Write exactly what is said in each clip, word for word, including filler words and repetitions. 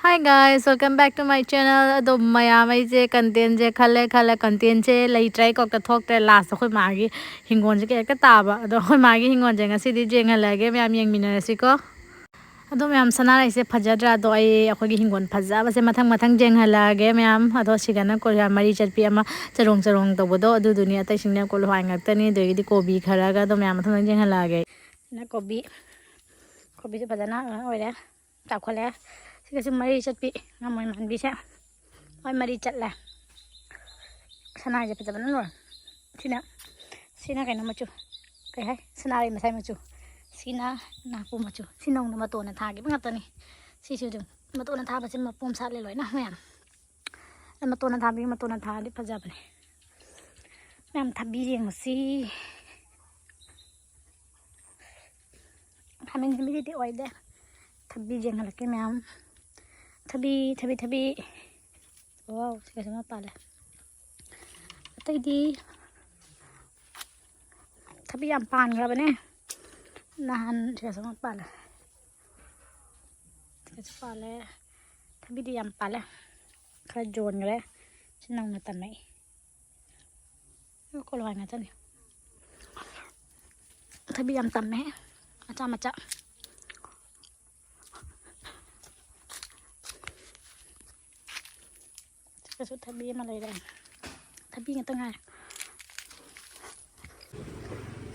Hi guys, welcome back to my channel. ꯑꯗꯣ ꯃꯌꯥꯝ, ꯑꯩꯁꯦ ꯀꯟꯇꯦꯟꯁꯦ ꯈꯜꯂꯦ ꯈꯜꯂꯦ, ꯀꯟꯇꯦꯟꯁꯦ ꯂꯩꯇ꯭ꯔꯦ, ꯀꯣꯛꯇ ꯊꯣꯛꯇ꯭ꯔꯦ꯫ ꯂꯥꯁꯇ ꯑꯩꯈꯣꯏ ꯃꯥꯒꯤ ꯍꯤꯡꯒꯣꯜꯁꯦ ꯍꯦꯛꯇ ꯇꯥꯕ꯫ ꯑꯗꯣ ꯑꯩꯈꯣꯏ ꯃꯥꯒꯤ ꯍꯤꯡꯒꯣꯜꯁꯦ ꯉꯁꯤꯗꯤ ꯌꯦꯡꯍꯜꯂꯛꯑꯒꯦ, ꯃꯌꯥꯝ ꯌꯦꯡꯃꯤꯟꯅꯔꯁꯤꯀꯣ꯫ ꯑꯗꯣ ꯃꯌꯥꯝ, ꯁꯅꯥꯔꯩꯁꯦ ꯐꯖꯗ꯭ꯔꯥ? ꯑꯗꯣ ꯑꯩ ꯑꯩꯈꯣꯏꯒꯤ ꯍꯤꯡꯒꯣꯜ ꯐꯖꯕꯁꯦ ꯃꯊꯪ ꯃꯊꯪ ꯌꯦꯡꯍꯜꯂꯛꯑꯒꯦ ꯃꯌꯥꯝ꯫ ꯑꯗꯣ ꯁꯤꯗꯅ ꯀꯣꯔꯤꯌꯥ ꯃꯔꯤ ꯆꯠꯄꯤ ꯑꯃ ꯆꯔꯣꯡ ꯆꯔꯣꯡ ꯇꯧꯕꯗꯣ ꯑꯗꯨꯗꯨꯅꯤ, ꯑꯇꯩꯁꯤꯡꯅ ꯀꯣꯜ ꯍꯋꯥꯏ ꯉꯥꯛꯇꯅꯤ꯫ ꯑꯗꯒꯤꯗꯤ ꯀꯣꯕꯤ ꯈꯔꯒ꯫ ꯑꯗꯣ ꯃꯌꯥꯝ ꯃꯊꯪ ꯃꯊꯪ ꯌꯦꯡꯍꯜꯂꯛꯑꯒꯦ꯫ ꯁꯤꯅ ꯀꯣꯕꯤ, ꯀꯣꯕꯤꯁꯦ ꯐꯖꯅ ꯀꯩꯅꯣ ꯑꯣꯏꯔꯦ, ꯆꯥꯎꯈꯠꯂꯦ꯫ ꯁꯤꯒꯁꯨ ꯃꯔꯤ ꯆꯠꯄꯤ ꯉꯥꯃꯣꯏ ꯃꯥꯟꯕꯤꯁꯦ꯫ ꯍꯣꯏ, ꯃꯔꯤ ꯆꯠꯂꯦ꯫ ꯁꯅꯥꯁꯦ ꯐꯖꯕꯅ ꯂꯣꯏꯔꯦ꯫ ꯁꯤꯅ, ꯁꯤꯅ ꯀꯩꯅꯣ ꯃꯆꯨ, ꯀꯩ ꯍꯥꯏ, ꯁꯅꯥꯔꯩ ꯃꯁꯥꯏ ꯃꯆꯨ꯫ ꯁꯤꯅ ꯅꯥꯛꯄꯨ ꯃꯆꯨ꯫ ꯁꯤ ꯅꯧꯅ ꯃꯇꯣꯟꯅ ꯊꯥꯈꯤꯕ ꯉꯥꯛꯇꯅꯤ꯫ ꯁꯤꯁꯨ ꯑꯗꯨꯝ ꯃꯇꯣꯟꯅ ꯊꯥꯕꯁꯦ ꯃꯄꯣꯝ ꯁꯥꯠꯂꯦ ꯂꯣꯏꯅ ꯃꯌꯥꯝ꯫ ꯃꯇꯣꯟꯅ ꯊꯥꯕꯤ, ꯃꯇꯣꯟꯅ ꯊꯥꯔꯗꯤ ꯐꯖꯕꯅꯦ꯫ ꯃꯌꯥꯝ ꯊꯕꯤ ꯌꯦꯡꯉꯨꯁꯤ꯫ ꯈꯥꯃꯦꯟ ꯁꯤꯟꯕꯤꯗꯤ ꯑꯣꯏꯗꯦ꯫ ꯊꯕꯤ ꯌꯦꯡꯍꯜꯂꯛꯀꯦ ꯃꯌꯥꯝ꯫ ꯊꯕꯤ, ꯊꯕꯤ, ꯊꯕꯤ꯫ ꯋꯥꯎ, ꯁꯤꯒꯁꯨ ꯑꯃ ꯄꯥꯜꯂꯦ꯫ ꯑꯇꯩꯗꯤ ꯊꯕꯤ ꯌꯥꯝ ꯄꯥꯟꯈ꯭ꯔꯕꯅꯦ꯫ ꯅꯍꯥꯟ ꯁꯤꯒꯁꯨ ꯑꯃ ꯄꯥꯜꯂꯦ꯫ ꯁꯤꯒꯁꯨ ꯄꯥꯜꯂꯦ꯫ ꯊꯕꯤꯗꯤ ꯌꯥꯝ ꯄꯥꯜꯂꯦ꯫ ꯈꯔ ꯌꯣꯟꯈ꯭ꯔꯦ꯫ ꯁꯤ ꯅꯧꯅ ꯇꯝꯃꯛꯏ꯫ ꯀꯣꯂꯣꯏ ꯉꯥꯛꯇꯅꯤ꯫ ꯊꯕꯤ ꯌꯥꯝ ꯇꯝꯃꯦ, ꯃꯆꯥ ꯃꯆꯥ꯫ ꯁꯤꯗꯁꯨ ꯊꯕꯤ ꯑꯃ ꯂꯩꯔꯦ꯫ ꯊꯕꯤ ꯉꯥꯛꯇ ꯉꯥꯏꯔꯦ꯫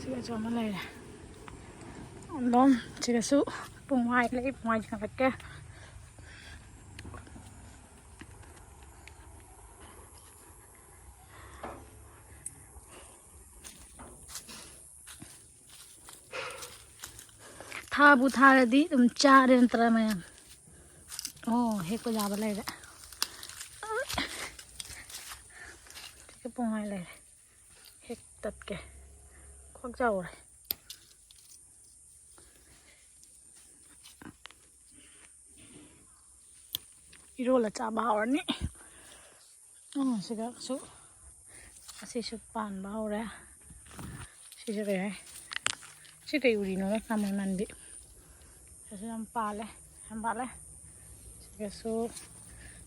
ꯁꯤꯗꯁꯨ ꯑꯃ ꯂꯩꯔꯦ꯫ ꯑꯗꯨꯝ ꯁꯤꯗꯁꯨ ꯄꯨꯡꯋꯥꯏ ꯂꯩ, ꯄꯨꯡꯋꯥꯏ ꯆꯪꯉꯛꯀꯦ꯫ ꯊꯥꯕꯨ ꯊꯥꯔꯗꯤ ꯑꯗꯨꯝ ꯆꯥꯔꯦ ꯅꯠꯇ꯭ꯔꯥ ꯃꯌꯥꯝ? ꯑꯣ, ꯍꯦꯛꯄ ꯌꯥꯕ ꯂꯩꯔꯦ꯫ ꯁꯤꯒ ꯄꯨꯡꯍꯥꯏ ꯂꯩꯔꯦ꯫ ꯍꯦꯛ ꯇꯠꯀꯦ꯫ ꯈ꯭ꯋꯥꯛ ꯆꯥꯎꯔꯦ꯫ ꯏꯔꯣꯜꯂ ꯆꯥꯕ ꯍꯥꯎꯔꯅꯤ꯫ ꯑꯣ, ꯁꯤꯒꯁꯨ, ꯑꯁꯤꯁꯨ ꯄꯥꯟꯕ ꯍꯧꯔꯦ꯫ ꯁꯤꯁꯦ ꯀꯩ ꯍꯥꯏ? ꯁꯤ ꯀꯩ ꯎꯔꯤꯅꯣ? ꯅꯥꯃꯣꯏ ꯃꯥꯟꯕꯤ꯫ ꯁꯤꯁꯨ ꯌꯥꯝ ꯄꯥꯜꯂꯦ, ꯌꯥꯝ ꯄꯥꯜꯂꯦ꯫ ꯁꯤ ꯁꯤꯒꯁꯨ,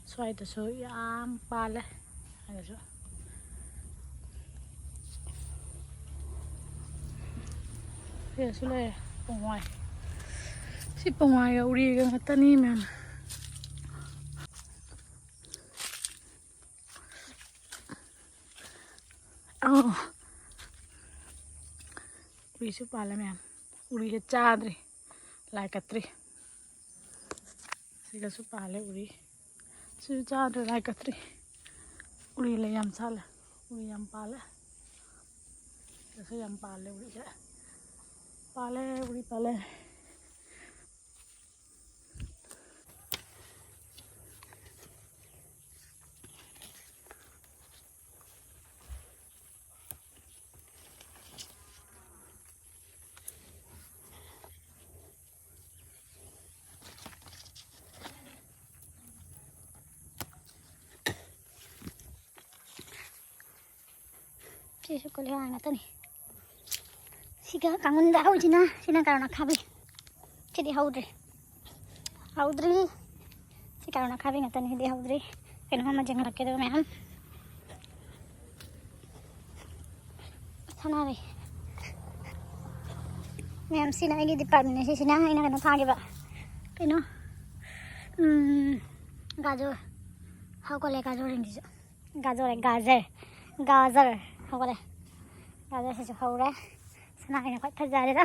ꯁ꯭ꯋꯥꯏꯗꯁꯨ ꯌꯥꯝ ꯄꯥꯜꯂꯦ꯫ ꯑꯗꯨꯁꯨ ꯁꯤꯗꯁꯨ ꯂꯩꯔꯦ ꯄꯣꯡꯍꯋꯥꯏ꯫ ꯁꯤ ꯄꯣꯡꯍꯋꯥꯏꯒ ꯎꯔꯤꯒ ꯉꯥꯛꯇꯅꯤ ꯃꯌꯥꯝ꯫ ꯑꯧ꯫ ꯎꯔꯤꯁꯨ ꯄꯥꯜꯂꯦ ꯃꯌꯥꯝ꯫ ꯎꯔꯤꯁꯦ ꯆꯥꯗ꯭ꯔꯤ, ꯂꯥꯏ ꯀꯠꯇ꯭ꯔꯤ꯫ ꯁꯤꯒꯁꯨ ꯄꯥꯜꯂꯦ ꯎꯔꯤ꯫ ꯁꯤꯁꯨ ꯆꯥꯗ꯭ꯔꯤ, ꯂꯥꯏ ꯀꯠꯇ꯭ꯔꯤ꯫ ꯎꯔꯤ ꯂꯩ ꯌꯥꯝ ꯁꯥꯠꯂꯦ꯫ ꯎꯔꯤ ꯌꯥꯝ ꯄꯥꯜꯂꯦ꯫ ꯁꯤꯗꯁꯨ ꯌꯥꯝ ꯄꯥꯜꯂꯦ ꯎꯔꯤꯁꯦ꯫ ꯄꯥꯜꯂꯦ, ꯎꯔꯤ ꯄꯥꯜꯂꯦ꯫ ꯁꯤꯁꯨ ꯀꯣꯂꯤꯍꯋꯥꯏ ꯉꯥꯛꯇꯅꯤ꯫ ꯁꯤꯒ ꯀꯥꯡꯉꯨꯟꯗ ꯍꯧꯁꯤꯅ, ꯁꯤꯅ ꯀꯔꯣꯅꯥ ꯈꯥꯕꯤ꯫ ꯁꯤꯗꯤ ꯍꯧꯗ꯭ꯔꯤ꯫ ꯍꯧꯗ꯭ꯔꯤ꯫ ꯁꯤ ꯀꯔꯣꯅꯥ ꯈꯥꯕꯤ ꯉꯥꯛꯇꯅꯤ, ꯁꯤꯗꯤ ꯍꯧꯗ꯭ꯔꯤ꯫ ꯀꯩꯅꯣ ꯑꯃ ꯌꯦꯡꯍꯜꯂꯛꯀꯦ ꯑꯗꯨꯒ ꯃꯌꯥꯝ꯫ ꯁꯅꯥꯔꯩ꯫ ꯃꯌꯥꯝ ꯁꯤꯅ ꯑꯩꯒꯤ departmentꯅꯦ, ꯁꯤꯁꯤꯅ ꯑꯩꯅ ꯀꯩꯅꯣ ꯊꯥꯈꯤꯕ꯫ ꯀꯩꯅꯣ? ꯎꯝ, ꯒꯥꯖꯔ꯫ ꯍꯧꯒꯠꯂꯦ ꯒꯥꯖꯔꯁꯤꯡꯁꯤꯁꯨ꯫ ꯒꯥꯖꯔ, ꯒꯥꯖꯔ꯫ ꯒꯥꯖꯔ ꯍꯧꯒꯠꯂꯦ꯫ ꯒꯥꯖꯔꯁꯤꯁꯨ ꯍꯧꯔꯦ꯫ ꯁꯅꯥꯔꯩꯅ ꯈ꯭ꯋꯥꯏ ꯐꯖꯔꯦꯗ꯫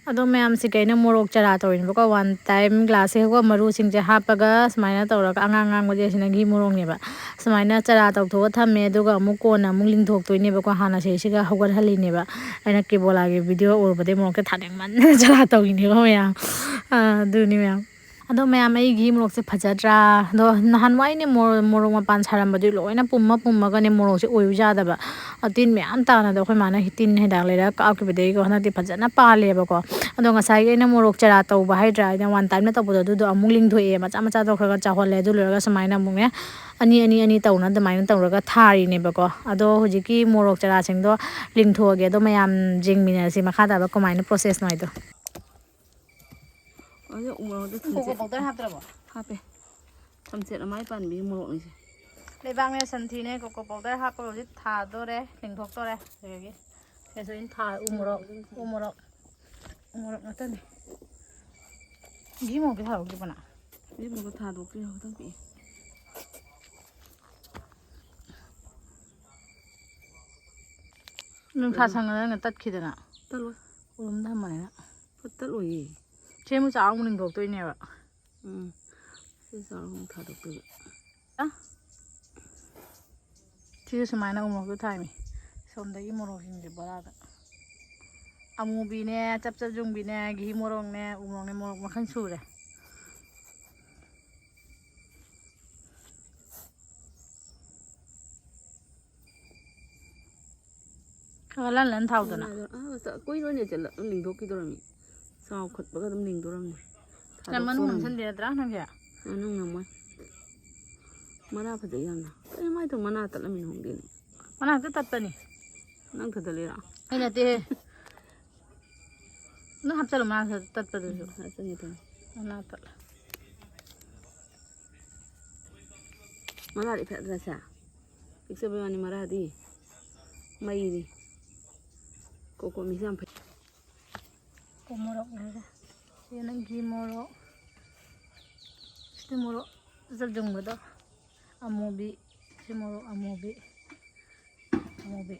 ꯑꯗꯣ ꯃꯌꯥꯝꯁꯤꯒ ꯑꯩꯅ ꯃꯣꯔꯣꯛ ꯆꯔꯥ ꯇꯧꯔꯤꯅꯦꯕꯀꯣ꯫ One time glassꯁꯤꯒꯀꯣ ꯃꯔꯨꯁꯤꯡꯁꯦ ꯍꯥꯞꯄꯒ ꯁꯨꯃꯥꯏꯅ ꯇꯧꯔꯒ ꯑꯉꯥꯡ ꯑꯉꯥꯡꯕꯁꯦ ꯑꯁꯤꯅ ꯘꯤ ꯃꯣꯔꯣꯛꯅꯦꯕ꯫ ꯁꯨꯃꯥꯏꯅ ꯆꯔꯥ ꯇꯧꯊꯣꯛꯑ ꯊꯝꯃꯦ, ꯑꯗꯨꯒ ꯑꯃꯨꯛ ꯀꯣꯟꯅ ꯑꯃꯨꯛ ꯂꯤꯡꯊꯣꯛꯇꯣꯏꯅꯦꯕꯀꯣ꯫ ꯍꯥꯟꯅ ꯁꯤꯁꯤꯒ ꯍꯧꯒꯠꯍꯜꯂꯤꯅꯦꯕ꯫ ꯑꯩꯅ ꯀꯦꯕꯣꯂꯥꯒꯤ video ꯎꯔꯨꯕꯗꯒꯤ ꯃꯣꯔꯣꯛꯁꯦ ꯊꯥꯅꯤꯡꯃꯟꯗꯅ ꯆꯔꯥ ꯇꯧꯔꯤꯅꯦꯕ ꯃꯌꯥꯝ꯫ ꯑꯥ, ꯑꯗꯨꯅꯤ ꯃꯌꯥꯝ꯫ ꯑꯗꯣ ꯃꯌꯥꯝ, ꯑꯩꯒꯤ ꯃꯣꯔꯣꯛꯁꯦ ꯐꯖꯗ꯭ꯔꯥ? ꯑꯗꯣ ꯅꯍꯥꯟꯋꯥꯏꯅꯦ ꯃꯣꯔꯣꯛ, ꯃꯣꯔꯣꯛ ꯃꯄꯥꯟ ꯁꯥꯔꯝꯕꯗꯨ ꯂꯣꯏꯅ ꯄꯨꯝꯃ ꯄꯨꯝꯃꯒꯅꯦ ꯃꯣꯔꯣꯛꯁꯦ ꯑꯣꯏꯌꯨ ꯌꯥꯗꯕ꯫ ꯑ, ꯇꯤꯟ ꯃꯌꯥꯝ ꯇꯥꯅꯗ ꯑꯩꯈꯣꯏ ꯃꯥꯅ ꯇꯤꯟ ꯍꯤꯗꯥꯛ ꯂꯩꯔꯒ ꯀꯥꯞꯈꯤꯕꯗꯒꯤꯀꯣ ꯍꯟꯗꯛꯇꯤ ꯐꯖꯅ ꯄꯥꯜꯂꯦꯕꯀꯣ꯫ ꯑꯗꯣ ꯉꯁꯥꯏꯒꯤ ꯑꯩꯅ ꯃꯣꯔꯣꯛ ꯆꯔꯥ ꯇꯧꯕ ꯍꯥꯏꯗ꯭ꯔꯥ, ꯑꯩꯅ one timeꯅ ꯇꯧꯕꯗꯣ, ꯑꯗꯨꯗꯣ ꯑꯃꯨꯛ ꯂꯤꯡꯊꯣꯛꯑꯦ, ꯃꯆꯥ ꯃꯆꯥꯗꯣ ꯈꯔ ꯈꯔ ꯆꯥꯎꯍꯜꯂꯦ꯫ ꯑꯗꯨ ꯂꯣꯏꯔꯒ ꯁꯨꯃꯥꯏꯅ ꯑꯃꯨꯛꯅꯦ ꯑꯅꯤ ꯑꯅꯤ ꯑꯅꯤ ꯇꯧꯅ ꯑꯗꯨꯃꯥꯏꯅ ꯇꯧꯔꯒ ꯊꯥꯔꯤꯅꯦꯕꯀꯣ꯫ ꯑꯗꯣ ꯍꯧꯖꯤꯛꯀꯤ ꯃꯣꯔꯣꯛ ꯆꯔꯥꯁꯤꯡꯗꯣ ꯂꯤꯡꯊꯣꯛꯑꯒꯦ꯫ ꯑꯗꯣ ꯃꯌꯥꯝ ꯌꯦꯡꯃꯤꯟꯅꯔꯁꯤ ꯃꯈꯥ ꯇꯥꯕ ꯀꯃꯥꯏꯅ processꯅꯣ ꯍꯥꯏꯗꯣ꯫ ꯑꯗꯣ ꯎ ꯃꯣꯔꯣꯛꯇꯣ ꯀꯣꯀꯣ ꯊꯝꯆꯦꯠ ꯄꯥꯎꯗꯔ ꯍꯥꯞꯇ꯭ꯔꯕꯣ? ꯍꯥꯞꯄꯦ꯫ ꯊꯝꯆꯦꯠ ꯑꯃꯥꯏ ꯄꯥꯟꯕꯤꯒꯤ ꯃꯣꯔꯣꯛꯅꯤꯁꯦ꯫ ꯂꯩꯕꯥꯛꯅꯦ ꯁꯟꯊꯤꯅꯦ ꯀꯣꯀꯣ ꯄꯥꯎꯗꯔ ꯍꯥꯞꯄꯒ ꯍꯧꯖꯤꯛ ꯊꯥꯗꯣꯔꯦ, ꯂꯤꯡꯊꯣꯛꯇꯣꯔꯦ꯫ ꯑꯗꯨꯗꯒꯤ ꯁꯤꯗꯁꯨ ꯑꯩꯅ ꯊꯥ ꯎ ꯃꯣꯔꯣꯛ, ꯎ ꯃꯣꯔꯣꯛ, ꯎ ꯃꯣꯔꯣꯛ ꯉꯥꯛꯇꯅꯦ꯫ ꯘꯤ ꯃꯣꯔꯣꯛꯇꯤ ꯊꯥꯗꯣꯛꯇ꯭ꯔꯤꯕꯣ ꯅꯪ? ꯘꯤ ꯃꯣꯔꯣꯛ ꯊꯥꯗꯣꯛꯇ꯭ꯔꯤ, ꯈꯤꯇꯪ ꯄꯤꯛꯏ꯫ ꯅꯨꯡꯁꯥ ꯀꯩꯅꯣ? ꯁꯪꯉꯗꯅ ꯇꯠꯈꯤꯗꯅ꯫ ꯇꯠꯂꯣꯏ꯫ ꯎꯔꯨꯝ ꯊꯝꯕꯅꯤꯅ꯫ ꯐꯠ ꯇꯠꯂꯣꯏꯌꯦ꯫ ꯁꯦꯝꯕ ꯆꯥꯛ ꯑꯃꯨꯛ ꯂꯤꯡꯊꯣꯛꯇꯣꯏꯅꯦꯕ꯫ ꯎꯝ꯫ ꯁꯤ ꯆꯥꯛ ꯑꯃꯨꯛ ꯊꯥꯗꯣꯛꯇꯣꯏꯕ꯫ ꯑ? ꯁꯤꯁꯨ ꯁꯨꯃꯥꯏꯅ ꯎꯃꯣꯔꯣꯛꯇꯣ ꯊꯥꯏꯅꯤ꯫ ꯁꯣꯝꯗꯒꯤ ꯃꯣꯔꯣꯛꯁꯤꯡꯁꯦ ꯕꯣꯔꯥꯗ꯫ ꯑꯃꯨꯕꯤꯅꯦ, ꯆꯞ ꯆꯞ ꯌꯨꯡꯕꯤꯅꯦ, ꯘꯤ ꯃꯣꯔꯣꯛꯅꯦ, ꯎꯃꯣꯔꯣꯛꯅꯦ, ꯃꯣꯔꯣꯛ ꯃꯈꯜ ꯁꯨꯔꯦ꯫ ꯈꯔ ꯂꯟ ꯂꯟ ꯊꯥꯎꯗꯅ꯫ ꯃꯅꯥꯗꯣ, ꯑꯥ, ꯃꯁꯛ ꯀꯨꯏꯔꯣꯏꯅꯦ ꯆꯦꯜꯂ-, ꯑꯗꯨꯝ ꯂꯤꯡꯊꯣꯛꯈꯤꯗꯧꯔꯝꯃꯤ꯫ ꯆꯥꯎꯈꯠꯄꯒ ꯑꯗꯨꯝ ꯂꯤꯡꯗꯧꯔꯝꯅꯤ꯫ ꯅꯪ ꯃꯅꯨꯡ ꯊꯥꯗꯣꯛꯇꯧꯔꯝꯅꯤ꯫ ꯅꯝꯁꯟꯗꯦ ꯅꯠꯇ꯭ꯔꯥ ꯅꯪꯁꯦ? ꯃꯅꯨꯡ ꯅꯝꯃꯣꯏ꯫ ꯃꯅꯥ ꯐꯖꯩ ꯌꯥꯝꯅ꯫ ꯀꯩꯅꯣ ꯃꯥꯏꯗꯣ ꯃꯅꯥ ꯇꯠꯂꯝꯃꯤꯅ ꯈꯪꯗꯦꯅꯦ꯫ ꯃꯅꯥ ꯍꯦꯛꯇ ꯇꯠꯄꯅꯤ꯫ ꯅꯪ ꯊꯥꯗꯠꯂꯤꯔꯣ? ꯑꯩ ꯅꯠꯇꯦꯍꯦ꯫ ꯅꯪ ꯍꯥꯞꯆꯜꯂꯣ, ꯃꯥ ꯇꯠꯄꯗꯨꯁꯨ꯫ ꯎꯝ, ꯍꯥꯞꯆꯟꯒꯦ ꯇꯧꯅꯤ꯫ ꯃꯅꯥ ꯇꯠꯂꯦ꯫ ꯃꯔꯥꯗꯤ ꯐꯖꯗ꯭ꯔꯥ ꯁꯦ? ꯄꯤꯛꯆꯕꯩ ꯋꯥꯅꯤ, ꯃꯔꯥꯗꯤ ꯃꯩꯅꯤ꯫ ꯀꯣꯀꯣ ꯃꯤꯁꯦ ꯌꯥꯝ ꯐꯩ꯫ ꯎ ꯃꯣꯔꯣꯛ ꯂꯩꯔꯦ꯫ ꯁꯤꯅ ꯘꯤ ꯃꯣꯔꯣꯛ꯫ ꯁꯤꯗ ꯃꯣꯔꯣꯛ ꯖꯜ ꯌꯨꯡꯕꯗꯣ꯫ ꯑꯃꯨꯕꯤ꯫ ꯁꯤ ꯃꯣꯔꯣꯛ ꯑꯃꯨꯕꯤ꯫ ꯑꯃꯨꯕꯤ꯫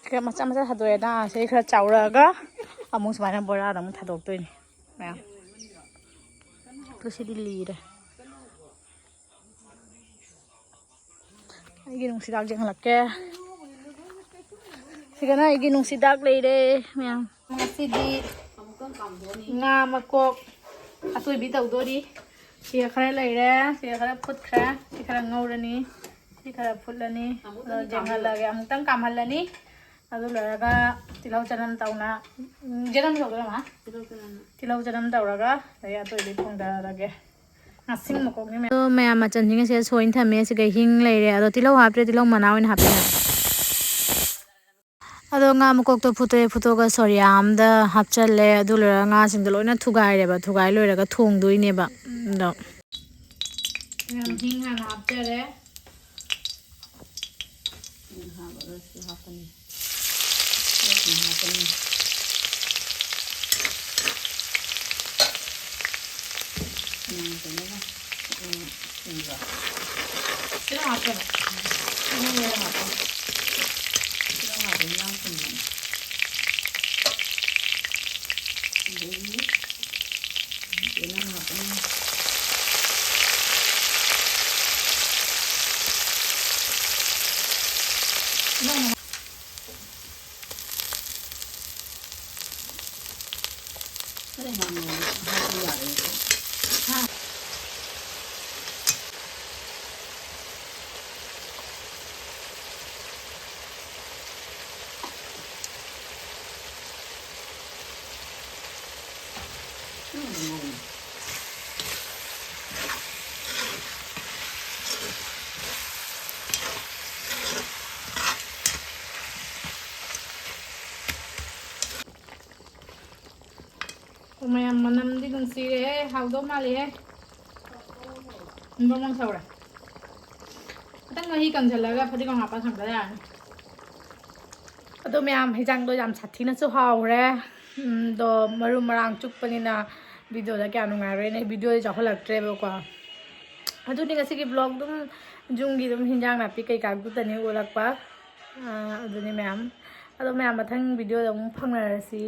ꯈꯔ ꯃꯆꯥ ꯃꯆꯥ ꯊꯥꯗꯣꯛꯑꯦꯗ꯫ ꯁꯤ ꯈꯔ ꯆꯥꯎꯔꯛꯑꯒ ꯑꯃꯨꯛ ꯁꯨꯃꯥꯏꯅ ꯕꯣꯔꯥꯗ ꯑꯃꯨꯛ ꯊꯥꯗꯣꯛꯇꯣꯏꯅꯤ ꯃꯌꯥꯝ꯫ ꯑꯗꯣ ꯁꯤꯗꯤ ꯂꯤꯔꯦ꯫ ꯑꯩꯒꯤ ꯅꯨꯡꯁꯤꯗꯥꯛ ꯌꯦꯡꯍꯜꯂꯛꯀꯦ꯫ ꯁꯤꯒꯅ ꯑꯩꯒꯤ ꯅꯨꯡꯁꯤꯗꯥꯛ ꯂꯩꯔꯦ ꯃꯌꯥꯝ꯫ ꯉꯁꯤꯗꯤ ꯉꯥ ꯃꯀꯣꯛ ꯑꯇꯣꯏꯕꯤ ꯇꯧꯗꯣꯔꯤ꯫ ꯁꯤꯒ ꯈꯔ ꯂꯩꯔꯦ, ꯁꯤꯒ ꯈꯔ ꯐꯨꯠꯈ꯭ꯔꯦ꯫ ꯁꯤ ꯈꯔ ꯉꯧꯔꯅꯤ, ꯁꯤ ꯈꯔ ꯐꯨꯠꯂꯅꯤ꯫ ꯑꯗꯣ ꯌꯦꯡꯍꯜꯂꯒꯦ, ꯑꯃꯨꯛꯇꯪ ꯀꯥꯝꯍꯜꯂꯅꯤ꯫ ꯑꯗꯨ ꯂꯣꯏꯔꯒ ꯇꯤꯜꯍꯧ ꯆꯅꯝ ꯇꯧꯅ, ꯎꯝ, ꯆꯅꯝ ꯇꯧꯗꯣꯏꯔꯣ, ꯃꯥ? ꯇꯤꯜꯍꯧ ꯆꯅꯝ꯫ ꯇꯤꯜꯍꯧ ꯆꯅꯝ ꯇꯧꯔꯒ ꯑꯗꯩ ꯑꯇꯣꯏꯕꯤ ꯊꯣꯡꯊꯔꯒꯦ꯫ ꯉꯥꯁꯤꯡ ꯃꯀꯣꯛꯅꯤ ꯃꯌꯥꯝ꯫ ꯑꯗꯣ ꯃꯌꯥꯝ ꯃꯆꯜꯁꯤꯡ ꯑꯁꯦ ꯁꯣꯏꯅ ꯊꯝꯃꯦ꯫ ꯁꯤꯒ ꯍꯤꯡ ꯂꯩꯔꯦ꯫ ꯑꯗꯣ ꯇꯤꯜꯍꯧ ꯍꯥꯞꯇ꯭ꯔꯦ, ꯇꯤꯜꯍꯧ ꯃꯅꯥ ꯑꯣꯏꯅ ꯍꯥꯞꯄꯦ꯫ ꯑꯗꯣ ꯉꯥ ꯃꯀꯣꯛꯇꯣ ꯐꯨꯠꯇꯣꯛꯑꯦ, ꯐꯨꯠꯇꯣꯛꯑꯒ ꯁꯣꯔꯤꯌꯥ ꯑꯝꯗ ꯍꯥꯞꯆꯜꯂꯦ꯫ ꯑꯗꯨ ꯂꯣꯏꯔꯒ ꯉꯥꯁꯤꯡꯗꯣ ꯂꯣꯏꯅ ꯊꯨꯒꯥꯏꯔꯦꯕ, ꯊꯨꯒꯥꯏ ꯂꯣꯏꯔꯒ ꯊꯣꯡꯗꯣꯏꯅꯦꯕ꯫ ꯑꯗꯣ ꯃꯌꯥꯝ ꯍꯤꯡ ꯍꯥꯟꯅ ꯍꯥꯞꯆꯔꯦ꯫ ꯍꯥꯞꯄꯒ ꯁꯤ ꯍꯥꯞꯀꯅꯤ꯫ ꯁꯤ ꯍꯥꯞꯀꯅꯤ꯫ ꯌꯥꯝ ꯀꯩꯅꯣꯒ, ꯎꯝ, ꯁꯤꯡꯒ꯫ ꯇꯤꯜꯍꯧ ꯍꯥꯞꯄꯦꯕ꯫ ꯇꯤꯜꯍꯧ ꯍꯥꯞꯄꯦ꯫ ꯇꯤꯜꯍꯧ ꯍꯥꯞꯄꯦ, ꯌꯥꯝ ꯊꯨꯝꯕꯅꯦ꯫ ꯑꯗꯒꯤ ꯆꯦꯅꯝ ꯍꯥꯞꯄꯅꯤ꯫ ꯈꯔ ꯌꯥꯝꯅ ꯍꯥꯞꯄ ꯌꯥꯔꯦ꯫ ꯍꯥ꯫ ꯑꯣ, ꯃꯌꯥꯝ, ꯃꯅꯝꯗꯤ ꯅꯨꯡꯁꯤꯔꯦꯍꯦ, ꯍꯥꯎꯗꯧ ꯃꯥꯜꯂꯦꯍꯦ꯫ ꯕ꯭ꯔꯣꯡ ꯕ꯭ꯔꯣꯡ ꯁꯧꯔꯦ꯫ ꯈꯤꯇꯪ ꯃꯍꯤ ꯀꯪꯁꯤꯜꯂꯒ ꯐꯗꯤꯒꯣꯝ ꯍꯥꯞꯄ ꯊꯥꯡꯗ ꯌꯥꯔꯅꯤ꯫ ꯑꯗꯣ ꯃꯌꯥꯝ, ꯍꯤꯟꯖꯥꯡꯗꯣ ꯌꯥꯝ ꯁꯥꯊꯤꯅꯁꯨ ꯍꯥꯎꯔꯦ꯫ ꯎꯝ, ꯑꯗꯣ ꯃꯔꯨ ꯃꯔꯥꯡ ꯆꯨꯞꯄꯅꯤꯅ ꯚꯤꯗꯤꯑꯣꯗ ꯀꯌꯥ ꯅꯨꯡꯉꯥꯏꯔꯣꯏꯅꯦ, ꯚꯤꯗꯤꯑꯣꯗꯤ ꯆꯥꯎꯈꯠꯂꯛꯇ꯭ꯔꯦꯕꯀꯣ꯫ ꯑꯗꯨꯅꯤ ꯉꯁꯤꯒꯤ ꯕ꯭ꯂꯣꯒ ꯑꯗꯨꯝ ꯌꯨꯝꯒꯤ ꯑꯗꯨꯝ ꯍꯤꯟꯖꯥꯡ ꯅꯥꯄꯤ ꯀꯩꯀꯥ ꯑꯗꯨꯇꯅꯤ ꯑꯣꯜꯂꯛꯄ꯫ ꯑꯥ, ꯑꯗꯨꯅꯤ ꯃꯌꯥꯝ꯫ ꯑꯗꯣ ꯃꯌꯥꯝ, ꯃꯊꯪ ꯚꯤꯗꯤꯑꯣꯗ ꯑꯃꯨꯛ ꯐꯪꯅꯔꯁꯤ꯫